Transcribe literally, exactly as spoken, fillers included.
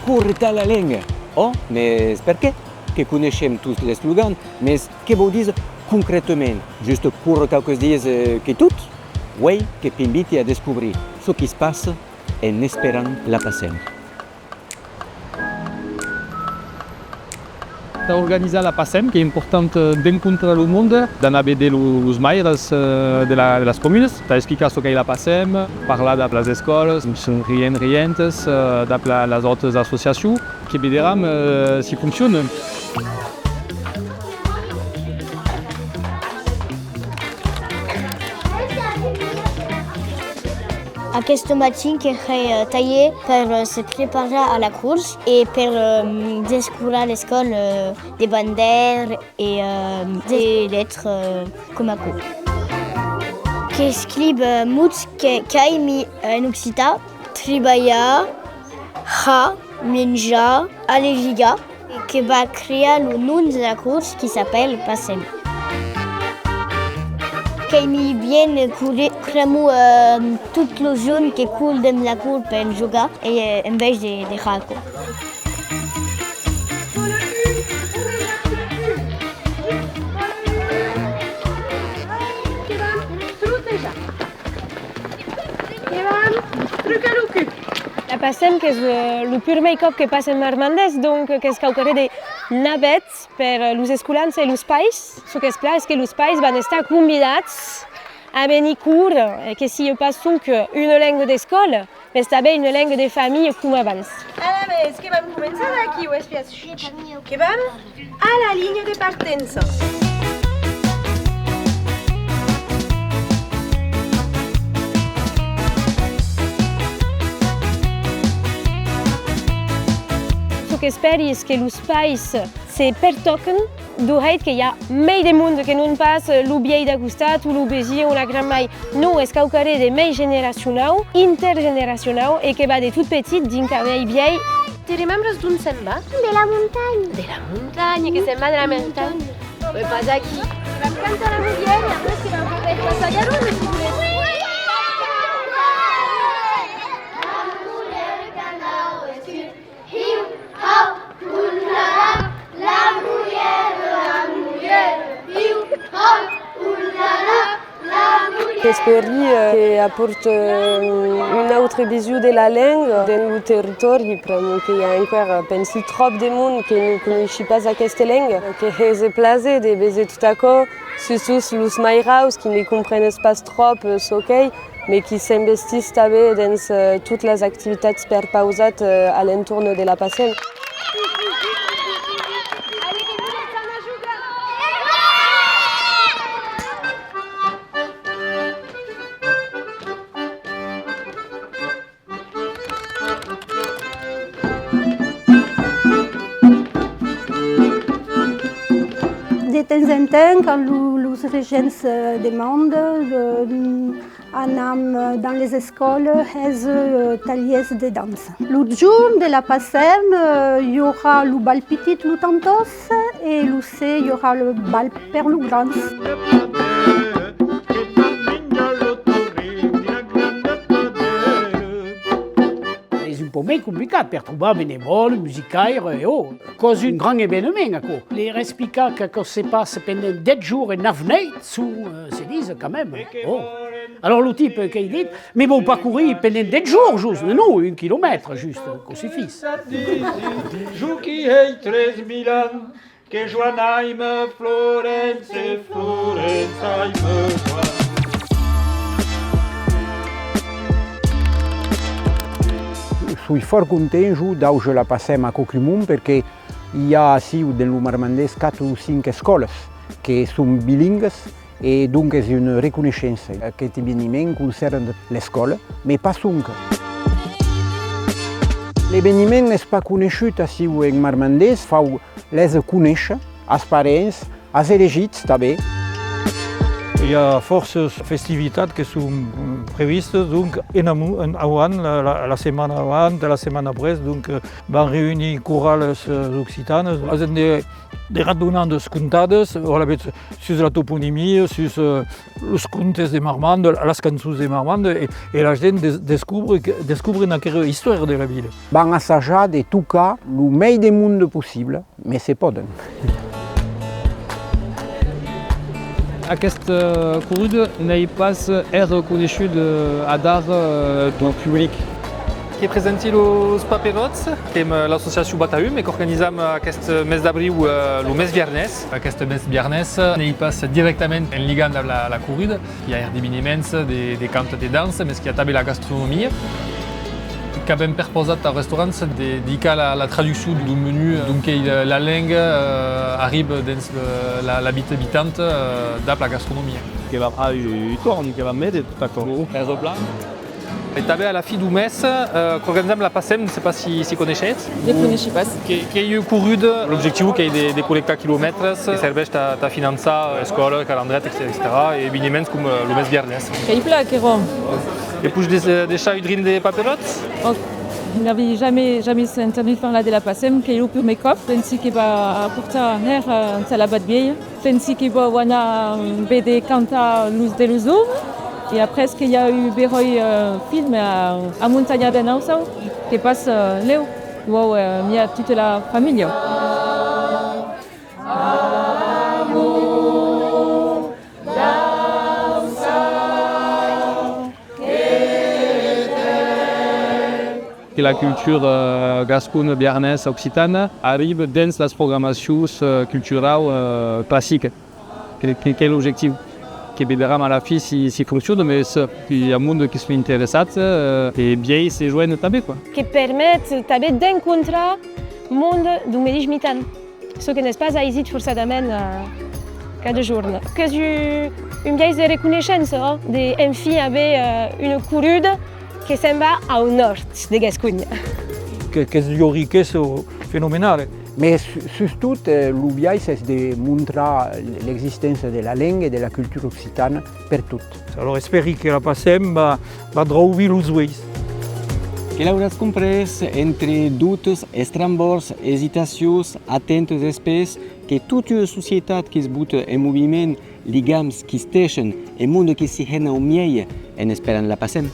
Córrer tà la lenga! Ò, mes perqué? Que coneishem tots l'eslogan, mes que vòu díser concretament? Just córrer quauques dias, eh, qu'ei tot? Uei que t'inviti a descobrir çò qui's passa en esperant la Passem. Tà organizar la Passem, qu'ei important, eh, d'encontrar lo monde, d'anar véder lo, los maires, eh, de la, de las comunas, tà explicar çò qu'ei la Passem, parlar dab las escòlas, son rien, rientes, eh, dab la, las autas associacions, que vederam, eh, si fonciona. Aqueste matin que hèi, eh, talhèr per, eh, se preparar a la cors e per, eh, descorar l'escòla, eh, de bandèr e, eh, de letras, eh, coma aquò. Qu'escrivi, eh, mots que, qu'aimi, eh, en occitan, tribalhar, har, minjar, alevigar, e que va crear lo nom de la cors qui s'apèla Passem. Qu'aimi bien córrer, pr'amor, eh, tot lo jorn que cor dens la cors per jogar e, eh, en vètz de, de har aquò. Que vam trotejar. Que vam trucar lo cul. La Passem, qu'es, eh, lo purmèir còp que passa en Marmandés, donc qu'es quauquarren de navèth per, eh, los escolans e los pairs. Çò qu'es plan es que los pairs van estar convidats a venir córrer, eh, que siá pas sonque una lenga d'escòla, mes tanben una lenga de familha coma abans. Alavetz, que vam començar d'aquí, o espiatz? Que vam a la linha de partença. Çò qu'espèri es que los pairs se pertòquen, d'uèi que i a mei de monde que non pas lo vielh d'a costat o lo vesin o la grand-mair. Non, es quauquarren de mei generacionau, intergeneracionau, e que va de tot petit dinc a mei vielh. Te remembras d'ont se'n va? De la montanha. De la montanha, que se'n va de la montanha. Mès pas aquí. Vam cantar la molièra e après que vam passar Garona, si volètz. Hiu, hau, ulala, la molièra, la molièra, hiu, hau, ulala, la molièra. Qu'espèri, eh, que apòrte, eh, una autra vision de la lenga dens lo territòri, pr'amor que i a enqüèra, eh, pensi, tròp de monde que non coneishen pas aquesta lenga, que hège plaser de véser tot aquò, sustot los mairaus qui ne comprenes pas tròp, eh, çò qu'ei, mes qui s'investís tanben dens, eh, totas las activitats perpausat, eh, a l'entorn de la Passem. De temps en temps, quand lo, los regents, eh, demandan, eh, anam, eh, dans les escòlas, hège, eh, talhièrs de dança. Lo jorn de la Passem, eh, i aurà lo bal pitit, lo tantòs, e lo ser i aurà lo bal per los grans. Es un pauc mei complicat per trobar benevòles, musicaires e, ò, aquò's un grand eveniment, aquò. Lor explicar qu'aquò se passa pendent dètz jorns e nòu neits, son, eh, se ditz quand même, ò. Alòrs lo tipe qu'ei dit: "Mès vòu pas corrir pendent dètz jorns, just?" "Non, un quilomètre, just, aquò sufís." Jo qui hèi tres mila ans que Joan aima Florence, Florence aima Joan. Soi fòrt content, jo, d'auger la Passem a Coquimont, perque i a aciu, dens lo Marmandés, quatre o cinc escòlas que son bilinguas, e donc es una reconeishença. Aqueth eveniment concèrna l'escòla, mès pas sonque. L'eveniment es pas coneishut aciu en Marmandés, fau lèser conéisher as parents, as elegits tanben. E I a fòrças festivitats que son previstas, donc, en amont, en avant, la, la, la setmana avant, la setmana après, donc, eh, van reunir corals, eh, occitanas, hèn de, de radonadas contadas, alavetz sus la toponimia, sus, eh, los contes de Marmande, las cançons de Marmande, e, e la gent des-, descobre, descobren aquera istòria de la vila. Van assajar de tocar lo mei de monde possible, mès se pòden. Aquesta, eh, corruda n'ei pas hèra coneishuda, eh, adara, eh, deu public. Que presenti los paperòts, qu'èm, eh, l'associacion Batahum e qu'organizam aqueste mes d'abriu, eh, lo mes biarnés. Aqueste mes biarnés n'ei pas dirèctament en ligam dab la, la corruda. I a er d'eveniments de, de cant e de dança, mès qu'i a tanben la gastronomia. Qu'avem perpausat aus restaurants de dedicar la, la traduccion deu menu, donc, eh, la lenga, eh, arriba dens, eh, la, la vita vitanta, eh, dab la gastronomia. Que va har un, un torn, que va méter tot aquò. Res au plat. E tanben a la fin deu mes, eh, qu'organizam la Passem, ne sai pas si, si coneishetz. Ne coneissi pas. Que, qu'ei ua corruda, l'objectiu qu'ei de, de collectar quilomètres, que serveish tà, tà finançar, eh, escòla, calandret, etcetèra, etcetèra, e eveniments com, eh, lo mes biarnés. Qu'ei plan, aquerò. E poish de-, deishar un drin de paperòts? Ò, n'avi jamei, jamei entendut parlar de la Passem, qu'ei lo prumèr còp. Pensi que va aportar hèra, eh, entà l'abat vielh. Pensi que vau anar véder cantar los de los joves, e après que i a un beròi, eh, film a, a Montanha de Naussau, que passa, eh, lèu, vau, eh, miar tota la familha. Que la cultura, eh, gascona, biarnesa, occitana arriba dens las programacions, eh, culturaus, eh, classicas. Que, que, qu'ei l'objectiu. Que vederam a la fin si, si fonciona, mès, eh, i a monde qui son interessats, eh, e vielhs se joen tanben, quoi. Que permet tanben d'encontrar monde deu medish mitan. Çò que n'es pas aisit forçadament, eh, cada jorn. Qu'es un, un biais de reconeishença, ò, de, enfin, aver, eh, una corruda que se'n va au nòrd de Gasconha. Que, qu'es ua riquesa fenomenala. Mès su-, sustot, eh, lo biais es de montrar l'existéncia de la lenga e de la cultura occitana pertot. Alòrs espèri que la Passem va, va drauvir los uelhs. Que l'auratz comprés, entre dotes, estrambòrds, esitacions, atemptes, espèrs, qu'ei tota ua societat qui's bota en moviment, ligams qui's teishen e monde qui s'i hèn au miei en esperant la Passem.